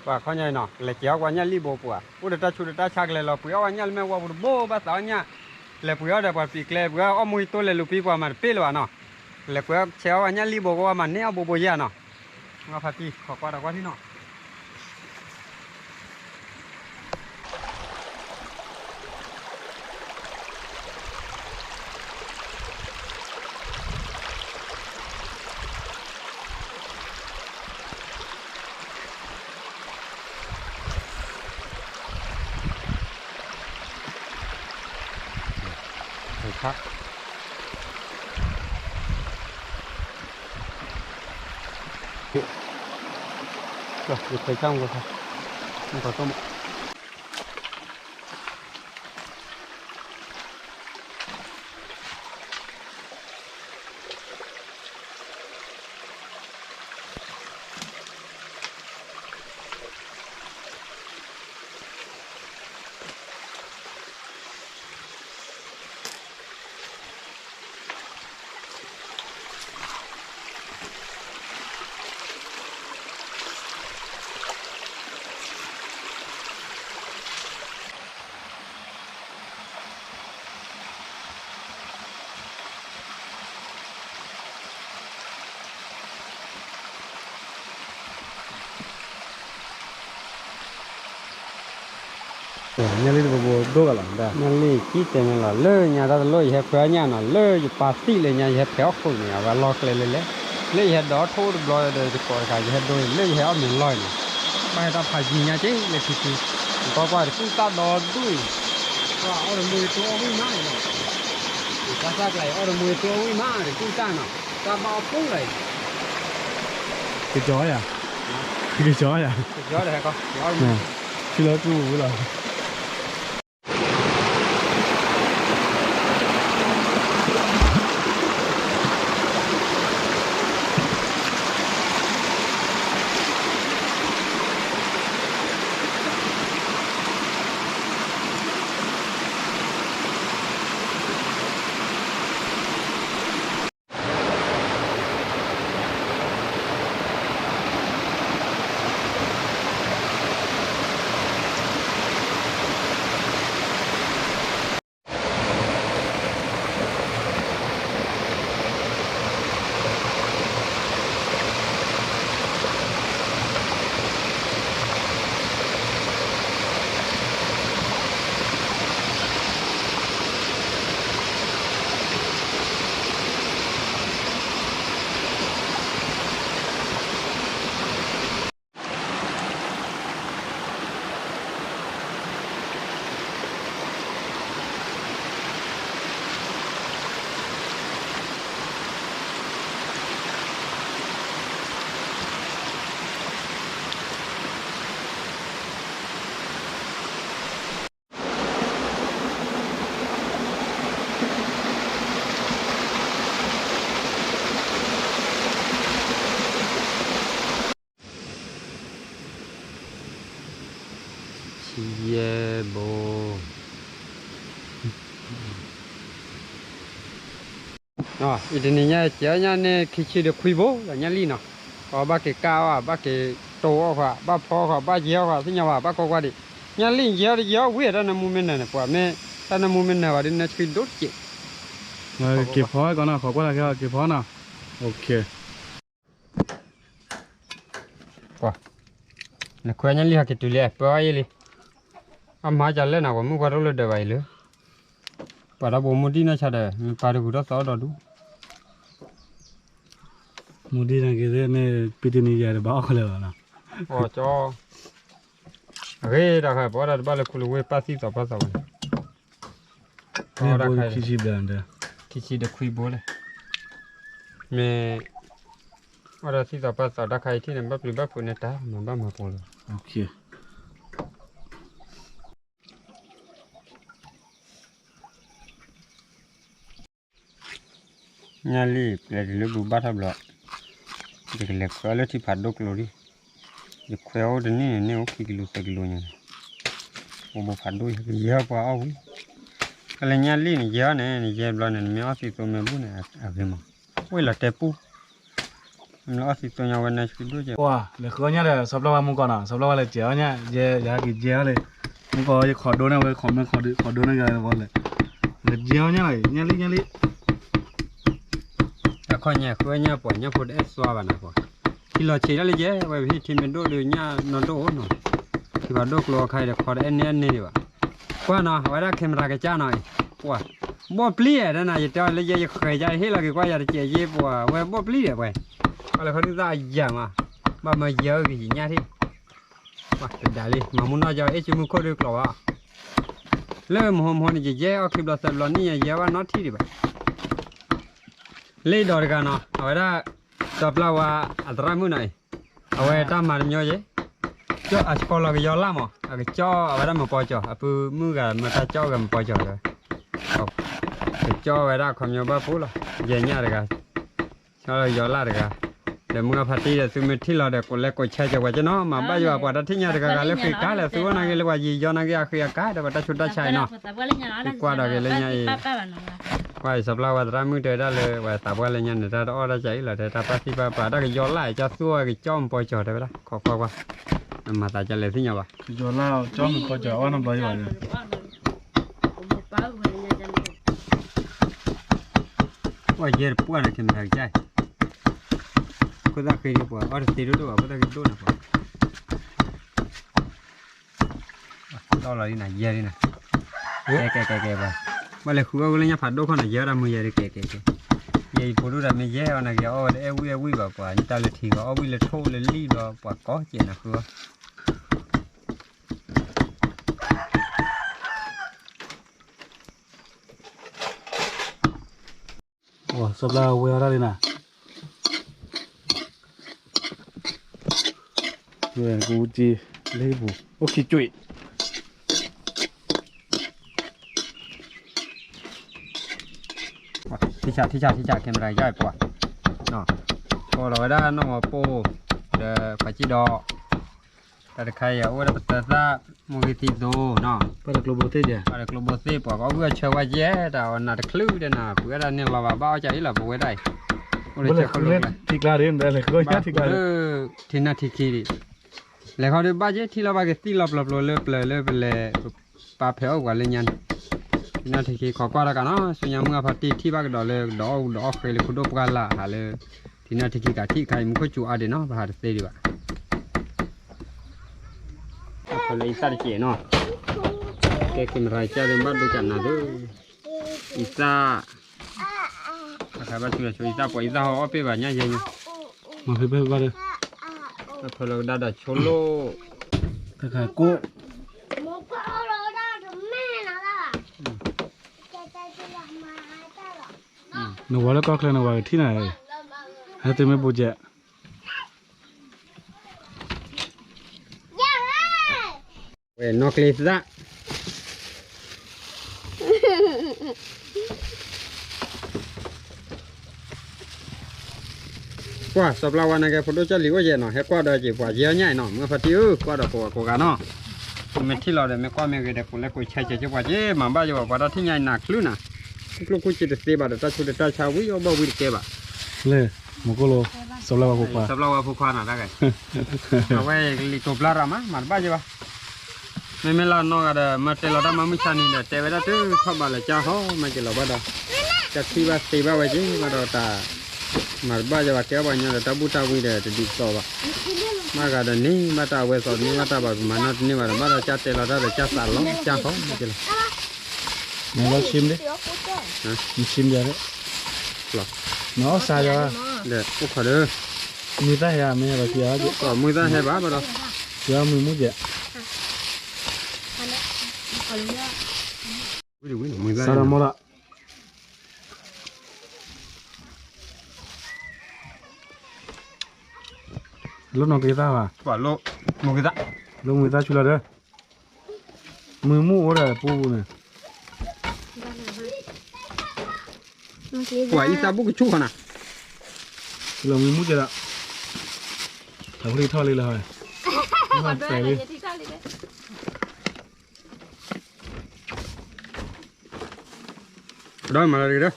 ပှၤခီညါအံၤနီၤ လဲၤကဲၤအီၣ်ကွၢ်ညၣ်လံၣ်ဘိပှၤ အိၣ်ဒီးတၢ်ဆူးဒီးတၢ်ဆါကလဲၤလီၤ ပှ့ၤအီၣ်ဝဲညၣ်လၢမဲာ်ဝီပူၤတဘိ ဘၣ်သးအီၣ်ညၣ် လဲၤပှ့ၤအီၣ်ဒီးပှၤပံးကျဲ ပှ့ၤအီၣ်မူဟံးတိလဲၤလူၤပံပှၤမၤတပ့ၢ်လၢၤဘၣ်နီၤ လဲၤပှ့ၤအီၣ်ဆဲးအီၣ်ဝဲညၣ်လံၣ်ဘိကဝဲမၤန့ၢ်အီၣ်ဘိဘိယဲၢ်နီၤ ငါဖးတံၢ် ခိးကွၢ်ဒီးကွၢ်ထံနီၤ ညၣ်လံၣ်တဘိဘိဒိၣ်ဂၤလီၤ, ညၣ်လံၣ်ကံၣ်တဲာ်န့ၣ်လီၤ, လၢညါတၢ်တလိၣ် ယဟဲဖှဲအီၣ်ညၣ်နီၤ, လၢယပာ်သံၣ်လၢညါ ယဟဲဖဲအီၣ်ဃုာ်န့ၣ် အဝဲလီၤကျဲလဲၤလဲၤ, လၢယဟဲဒိးထီၣ်တဘျီဒီး ယကိးတခါ ယဟဲဒိးအံၤ လၢယဟဲအီၣ်မ့ၤလီၢ်အံၤန့ၣ်, ဘၣ်ဟဲတၢ်ဖးယံၤညါက့ၤ လၢခံဆံ, ကွၢ်ကွၢ်တကူၣ်တၢ်ဒီဒူၣ်အံၤ, ကွၢ်အီၣ်တမူတအီၣ်ဝံၣ်မး, ဘၣ်ဆၣ်ကျါအံၤ အီၣ်တမူတအီၣ်ဝံၣ်မး တကူၣ်တၢ်နီၤ, တၢ်ဘၣ်အီၣ်ပူၤလီၤအံၤ, ကကၠီယၤ, ကကၠီယၤ, ကကၠီဒီးဟဲကီး, ထံလီၤကူၣ်ဝံၤလီၤ. ဆံယဲၢ်ဘိ, အံၤတနံၤညါ ကဲအီၣ်ညၣ်န့ၣ် ခံဆံဒီးခွံဘိလီၤ ညၣ်လံၣ်နီၤ, အဘၣ်က့ၤကၢ်အီၣ် ဘၣ်က့ၤတိၢ်အီၣ်ဃီ ဘၣ်ဖီဃီ ဘၣ်ယဲၢ်ဃီ သ့ၣ်ညါဘၣ် ဘၣ်ကွၢ်ကွၢ်ဒံး, ညၣ်လံၣ်ယဲၢ်တယဲၢ်ဝံၤ တၢ်နၢမူမ့ၢ်နၢၤန့ၣ် ပှၤမ့ၢ် တၢ်နၢမူမ့ၢ်နၢၤဘၣ်ဒီး နၢဆှံဒိၣ်တစဲး, က့ၤဖီကီးနီၤ ခိးကွၢ်လၢ်က့ၤဖီနီၤ, နခွဲညၣ်လံၣ်ဟဲက့ၤတုၤလံ ပၢအီၣ်ယဲၢ်လံ, အမၤကလဲၣ်နီၤ ပှၤမုၣ်ကွၢ်တအိၣ်လၢဒၢးဘၣ်အံၤလၢ, ပှၤဒီးပိာ်မုၣ်ဒံၣ်နီၢ်ဆါဒီး မ့ၢ်ပၢ်တဂုၤထီၣ်သီဒီဒူၣ် မူဒံးန့ၣ်က့ၤသ့ၣ်မ့ၢ် ပံတနံၤယၤတဘၣ်အီၣ်ခဲလၢာ်လီၤနီၤ, အီၣ်ကၠီ, အဂ့ၤတၢ်ဃဲ ပှၤတၢ်တဘၣ်လၢခူလၢဝ့ၢ် ပၢ်သံသီၣ်ပၢ်သီၣ်ဝဲန့ၣ်, ခံဆံဘျဲၣ်, ခံဆံဒီးခွံဘိလဲၣ်, မ့ၢ် အီၣ်ဒီးသံသီၣ်ပၢ်သီၣ်တၢ်ခါအံၤထံၣ်န့ၣ် ဘၣ်ပျံၤဘၣ်ဖုးန့ၢ်တၢ် မၤဘၣ်မၤပူၤလီၤ. ညၣ်လံၣ် ပျဲတုၤလၢပူၤဘၣ်ထီၣ်ဘျီ, ယကလဲၤခွဲအီၣ်လၢထံဖးဒိၣ်ကျိၤဒံး, ယခွဲအီၣ်အိၣ်တနံၣ်န့ၣ် န့ၢ်အိၣ်ခံကလံၤသၢကလံၤညါန့ၣ်, အိၣ်ဘိဖးဒိၣ် ယကယဲၢ်ပှၤအီၣ်ဝံၤ, ကလဲၤညၣ်လံၣ်န့ၣ် ယဲၢ်အီၣ်န့ၣ် နယဲၢ်ဘျီန့ၣ် နမ့ၢ်အီၣ်သံသိမဲဘူၣ်န့ၣ် အဂ့ၤမး, အိၣ်လီၤတဲပူၤ မ့ၢ်လၢအီၣ်သံသိညါဝဲန့ၣ် ဆူဒိၣ်ကဲ, ပှၤ လဲၤဃုအီၣ်ညၣ်ဒီး စီၤပျၢ်ဝါမူကီၢ်နီၤ, စီၤပျၢ်ဝါလဲၤစဲးအီၣ်ညၣ်, ယဲ ယဟဲက့ၤယဲအီၤလံ, မူကီၢ်ယခိးဒိန့ၢ်ဝဲ ခိးမ့ၢ်ခိးဒိန့ၢ်က့ၤဝဲလၢ, လဲၤယဲအီၣ်ညၣ်လီၤ, ညၣ်လံ ညၣ်လံ. အခီၣ်ညါဃုအီၣ်ညၣ်ပှၤ ညၣ်ဖိတအဲၣ်သွါဘၣ်နၤပှၤ, ထံလီၤဆံးဒၣ်လၢယဲ, ဝဲပဟံၣ်ထံမ့ၢ်ဒိၣ်ဒီးညၣ်နီၢ်ဒိၣ်အိၣ်နီၤ, ထံဘၣ်ဒိၣ်ကျိအခါအံၤဒီး ခီတအဲၣ်န့ၢ်အန့ၢ်ဒံးဘၣ်, ကွၢ်နီၤ အဝဲဒၣ် camera ကစၢ်နီၤအံၤ, ပှၤ ဘီၣ်ပျံၤဧါ တနၤ ယတဲအီၤလၢယဲ ယဃဲၤယါ ယဟ့ၣ်လီၤက့ၤကွၢ်ယၤတစဲးယ့ၢ်ပှၤ ဝဲဘီၣ်ပျံၤဒီးပှၤ, ကွၢ်လၢခီဒုၣ်သၣ်အယၤမး, ဘၣ်မၢယဲအီၤက့ၤယညၣ်ထံၣ်, ပှၤတဒါလံ မၤမူနီၢ်ကၠီ အ့ၣ်စုမုၢ်ခိၣ်ဒုးကျိးဘၣ်, လၢမဟိမဟိန့ၣ် ယယဲအီၤခံဘျီသၢဘျီန့ၣ် ယဲဘၣ်နီထံၣ်ဒံးဘၣ်, လၢဒီးတဂၤနီၤ အဝဲဒၣ် စီၤပျၢ်ဝါအသရၣ်မုၣ်နီၤအံၤ, အဝဲတၢ်မၤတမံၤယဲ, ကၠီအကီလီၤကယီလၢ်မး အကကၠီအဝဲဒၣ်မပီကၠီၤ အပုၢ်မုၣ်ဂၤမၢတၢ်ကၠီဂၤမပီကၠီၤလၢ, ကကၠီဝဲဒၣ်ခီပညီဘၣ်ဖိလီၤ, ယဲညၣ်တဂၤ, ကၠီလီၤကယီလၢ်တဂၤ, ဒီးမုၢ်ဂၢ်ဖါတံၢ်ဒီးသုမ့ၢ်ထံၣ်လီၤဒီး ကိးလဲကိးဆဲကဲပှၤက့နီၤ, မၤဘၣ်ယွၤပှၤတၢ်ထံၣ်ညါတဂၤဂၤလၢဃ့ကါလဲၣ် သုအိၣ်နာ်က့လၢပှၤယံာ်ယီနာ်က့အဃ့အကါဒီးပှၤတၢ်ဆိတၢ်ဆါအံၤနီၤ, သုကွၢ်ဒီးက့ၤလၢညါအံၤ ကွၢ်အံၤ စီၤပျၢ်ဝါသရၣ်မုၣ်တဲဝဲဒၣ်လၢ ပှၤသးပှၢ်လၢညါန့ၣ် တၢ်တအီၣ်တၢ်ကၢအံၤလီၤ တဲတၢ်ပၢ်သံပၢ်ပှၢ် တၢ်ကယီလၢ်အံၤ ကၠီသူဝဲကၠီမပီကၠီၤတဲဝဲဒၣ် ခိးကွၢ်ကွၢ်, မၤသးကလဲၤသ့ၣ်ညါဘၣ်, ကယီလၢ်ကၠီမပီကၠီၤ အဝဲနီတဘျီယဘၣ်, ပှၤယဲတပှၢ်ဒီး camera ကစၢ်, ခိၣ်သၣ်ဃ့ဒံးပှၤ အီၣ်တသ့ဒိၣ်ဒိၣ်ဘၣ် ခိၣ်သၣ်ဃ့ဒိၣ်နၤပှၤ တီၢ်လီၤဒ်နၤ ယဲဒ်နၤ, ကဲကဲကဲကဲပှၤ, ဘၣ်လဲၤဃုအီၣ်ဝဲလၢညါဖးဒိၣ်ခီနီၤ ယဲဝဲဒၣ်မုၢ်ယဲဒ်ကဲကဲကဲ, ယဲယဖိဒိၣ်တၢ်မ့ၢ်ယဲအီၤနာ်က့ အီၣ်ဝဲတအဲၣ်ဝံၣ်အဲၣ်ဝံၣ်ဘၣ်ပှၤ တၢ်လၢထံဂီၤအီၣ်ဝံၣ်လၢထိၣ်လၢလံၣ်ဘျီ ပှၤကိးကဲနၤဃုအီၣ် စီၤပျၢ်ဝဲအီၣ်တၢ်လံနၤ, ဝဲကဝူက့လ့ပူၤ အိၣ်ခံကွံာ် ထံဆးထံဆးထံဆး camera ယါပှၤ, ကီလီၤဝဲဒၣ်နီၢ်မီၤပိၢ် ဒီးပှၤကံၣ်ဒီး တၢ်တခါအံၤအအိၣ်ဝဲဒၣ်ပသၢသၣ် မိၢ်ဂ့ၤသံသိနီၤ, ပှၤတကျိဘိသ့ၣ်ယဲ ပှၤတကျိဘိသ့ၣ် ပှၤကအီၣ်ဂံၢ်အီၣ်ဆၢဝဲကဲ တၢ်အီၣ်နၤတချုးဒီးနၤ ပှၤဝဲဒၣ်န့ၣ်လီၤဘၣ် ဘၣ်အီၣ်ကၢအံၤလီၤ ပဝဲဒၣ်အံၤ, အိၣ်လၢဆဲးခိၣ်လိၣ်ကျဲ ထံကျါဒ် ဘၣ်ဃုလၢ ထံနၢ်ထံခံဒံး, လဲၤခီဒုးဘၣ်က့ၤ ထံၣ်လီၤဘၣ်က့ၤသံၣ်လီၤပျီပျီလၢပျၢၤလၢပလဲၤ ပာ်ဖဲးအီၣ်ပှၤလၢညါန့ၣ်, ထံနၢ်ထံခံခီကွၢ်တၢ်ကနီၤ ဆူညါမုၢ်အဖါတံၢ်ထံၣ်ဘၣ်ကဒီးလၢကဒီးအီၣ်အူဒီးအီၣ်ဃ့လၢခိဒိၣ်ပှၢ်လၢ်ဟးလၢ ထံနၢ်ထံခံကးထံၣ်ခါအံၤ မူခိၣ်စူၤအါဒံးနီၤ ပဟးတသ့ဒံးဘၣ် အဖဲလၢအံသၣ်တကဲးနီၤ, ကဲက့ၤမရၤကၢ်လၢဘၣ်ဒိကနၤဒုး, အံသၣ်, အခါဘၣ်ဆူလီၤဆိအံသၣ်ပှၤအံသၣ်ဟီအီၣ်ပ့ၢ်ဘၣ်ညါယဲညါ, မၤဖဲဖဲဘၣ်ဒီး, အဖဲလၢကဒါဒီးဆိလိၣ်, တခါကိၣ်, နဝၤလၢကီၢ်ချၢနဝၤကထံၣ်နၤ, ဟဲသုမ့ၢ်ဘူးကဲး ဝဲနီၢ်ကျ့သၣ်, ကွၢ်စီၤပျၢ်ဝါနာ်က့ ဖိဒိၣ်ကၠီလံၤအိၣ်ယဲနီၤ ဟဲကွၢ်ဒီးက့ၤပှၤယဲအီၣ်ညၣ်အံၤနီၤ မုၢ်ဖါတံၢ်ဧၢ ကွၢ်ဒီးကိးဂၤကိးဂၤနီၤ, မ့ၢ်ထံၣ်လီၤဒီး မ့ၢ်ကွၢ်မ့ၢ်ဂ့ၤဒီး ကိးလဲကိးဆဲးဆဲးက့ၤပှၤက့ၤ မၤဘၣ်ယိၤဘၣ်ပှၤတၢ်ထံၣ်ညါအံၤနၤချုးနၤ, ကျိၣ်ခိၣ်စ့တသ့ဘၣ်ဒီး တၢ်ဆိတၢ်ဆါဝံၤအီၣ်ဘၣ်ဝံၤတကဲဘၣ် လၢ မူကိၣ်လိ စီၤပျၢ်ဝါဖိခွါ စီၤပျၢ်ဝါဖိခွါနၤတၢ်ဂဲၤ, အဝဲလံာ်တိာ်ပျၢ်ရၤမး မၤတဘၣ်ယဲဘၣ်, မ့မ့ၢ်လၢနီၢ်ဂၤဒီး မ့ၢ်တဲလီၤတၢ်မၤမုၢ်ဆါန့ၣ်ဒီး တဲဝဲဒၣ်တုၤထီၣ်ဘးလၢကၢ်ဟီ မ့ၢ်က့ၤလီၤဘၣ်ဒီး, ကၢ်ထံၣ်ဘၣ်သ့ဘၣ်ဝဲက့ၤဘၣ်ဒီးတၢ်, မၤတဘၣ်ယဲဘၣ် ကဲအီၣ်ပှၤကညီဒီးတၢ်ဘူၣ်တၢ်ဝံဒီးတဒ်သိးဘၣ်, မ့ၢ်ဂၤဒီးန့ၢ်ဘၣ်တၢ်အဝဲသိးန့ၢ်ဘၣ်တၢ်ဘၣ် ပမၤနီၢ်တန့ၢ်ဘၣ်ဒီး ဘၣ်ဒီးကၢ်တဲလီၤတၢ်ဒီးကၢ်သးလီၤကၢ်ဟီ မ့ၢ်က့ၤလီၤ နလီၤဆံးမ့ၢ်, နဆံးမ့ၢ်, နအီၣ်စးယၤ, ဒီးအိၣ်ခိးဒီး, မုၢ်သၣ်ဟဲမ့ၢ်ဟဲဘၣ်က့ၤအီၤ, မုၢ်သၣ်ဟဲဘၣ်ဘၣ်ဒီး, က့ၤအီၣ်မုၢ်မူကဲး, စးဒီးမီၢ်လီၤ, လိၣ်နီၢ်က့ၤသၣ်ဘၣ်, လိၣ်မုၢ်က့ၤသၣ်ဆူလီၤဒီး မုၢ်မူအိၣ်ဒီးပူပူန့ၣ်, ပှၤအံသၣ်ဘူၣ်ကဆူၣ်ဃီနၤ, လီၤမုၢ်မူကဲးဒီး, အဝဲထီၣ်လံလီၤ, မ့ၢ်ပှဲၤလံ, ဒီးမၤလီၤတက့ၢ်ဒီ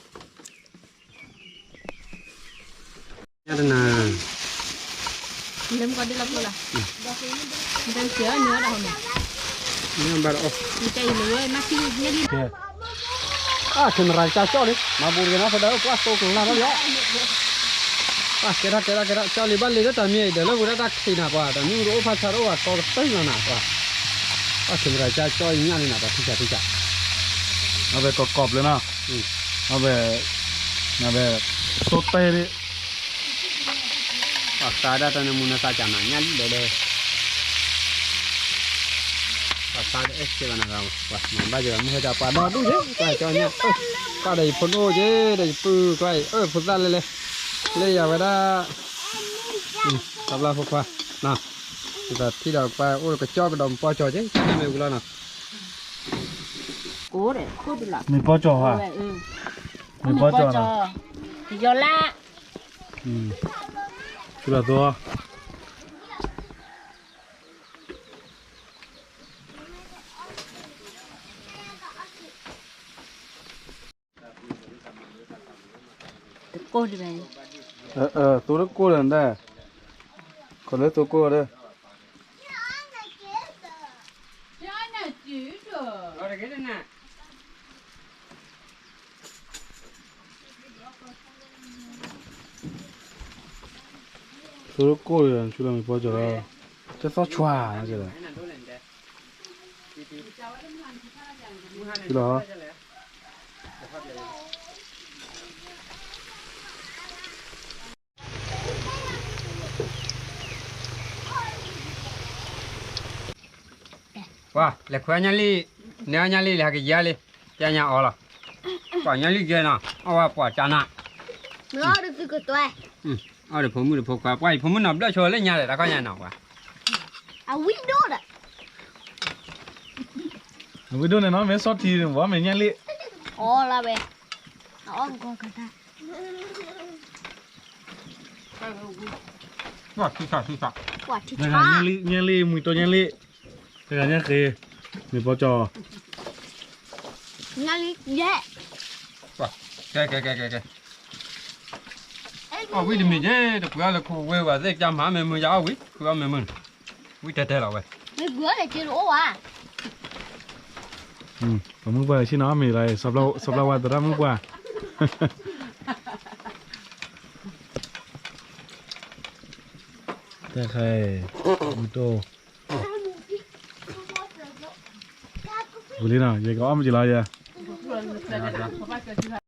း, ညါတနၤ လၢမကီဒ်လီၤဖိလီၤ, မတၤကစၢ်နုၤအီၣ်ဒၣ်ဟီန့ၣ်, မ့ၢ်ဘၣ်ဒီးအီၣ်, မတၤအံၤလၢဝဲမၤထံၣ်ညၣ်လံ, အါ camera ကၢ်ကၠီလံ မၤဘူးတက့ၤနီၤ ဖဲဒၣ်ပှၢ်သိကလါထီၣ်လံအီၤ, ပှၢ်ကဲထီၣ်ကဲထီၣ်ကဲထီၣ် ကၠီလံဘၣ်လံလၢတၢ်မံၤအံၤဒီးလၢပူၤဒၣ်တၢ်ခံးနၤပှၤ တၢ်မံၤပူၤတအိၣ်ဖးဆါတအိၣ်ဘၣ် ကီကတၢၢ်လီၤနၤပှၤ, ပှၢ် camera ကၢ်ကၠီအံၤညၣ်လံနၤပှၤ ထံဆးထံဆး, အဝဲကီကီပျၢၤနီၤ, အဝဲ, အဝဲ, သိတဲလံ ပှၤသးဒၣ်တၢ်န့ၣ်မူနသးကၢ်နၤညၣ်လံဒီး, ပှၤသးတအဲၣ်စ့ဘၣ်နၤ, ပှၤမၤဘၣ်ယၤမုၢ်ဟဲတၢ်ပှၤဒီဒူၣ်က့ၤ ပှၤကၠီညၣ်, ပှၤဒီးယဖိဒိၣ်က့ၤ ဒီးယပုၢ်ကွၢ်အံၤ အၢ ဖိသၣ်လဲၣ်လဲၣ်, လၢယၤဝဲဒၣ်, တဘျီဖိခွါ, ဒ်သိးထံၣ်ဒီးပှၤအိၣ်ကၠီကဒီးမုၢ်ပီကၠီက့ၤ ကၠီညၣ်မ့ၢ်ဝံၤလီၤနီၤ, မုၢ်ပီကၠီဧါ, မုၢ်ပီကၠီနီၤ, ယီၤလၢ, ဆူလီၤသိ သိတကိၢ်ဒီး, သိတကိၢ်ဒီး, ခီလၢသိကိၢ်ဒီး, သိတကိၢ်ဒီး ဆူလီၤမုၢ်ပီကၠီလီၤ, တသီၣ်ဆွါ, ဆူလီၤ ပှၤ လဲၤခွဲညၣ်လံ, နဲညၣ်လံ လဲၤဟးကယၤလံ, ကညၣ်အီၤလီၤ, ပှၤညၣ်လံကဲနီၤ အီၣ်ဝဲပှၤကၢ်နၤ, အီၣ်ဒီးဖိမုၣ်ဒီးဖိခွါ ပှၤအံၤဖိမုၣ်နီၤ ဘျၢၣ်ဆိလၢညါဒီး တၢ်ခီညါနီၤပှၤ, အဝံၣ်ဒိၣ်ဒီး, အဝံၣ်ဒိၣ်န့ၣ်နီၤ မ့ၢ်ဆီၣ်ထံန့ၣ် ဝဲမ့ၢ်ညၣ်လံ, အီၣ်လီၤဝဲ, အီၣ်ကီကတၢ် ထံဆးထံဆး, ညၣ်လံ မှံၤတီညၣ်လံ, တဂၤညၣ်ဃ့, မ့ၢ်ပီကၠီ, ညၣ်လံယဲၢ်, ကဲကဲကဲကဲကဲ, အီၣ်ဝံၣ်တမံၤက့ၤ တပှ့ၤအီၣ်လၢခိဝဲဘၣ် သ့ၣ်ကၢ်မၤမ့ၢ်မုာ်ယအီၣ်ဝံၣ် ဃုအီၣ်မ့ၢ်မုာ်, ဝံၣ်တဲတဲလီၤဝဲ, မ့ၢ်ဘှီလၢက့ၤတအိၣ်ဝဲ, ပှၤမုၢ်ပှၢ်ဆ့ၣ်နီၤမ့ၢ်လၢ စီၤပျၢ်ဝါသရၣ်မုၢ်ပှၢ် တၢ်ခါအံၤ, မုၢ်တိၢ်, ဝံၤလံနီၤ ယကအီၣ်မ့ၢ်က့ၤလီၤယၤ,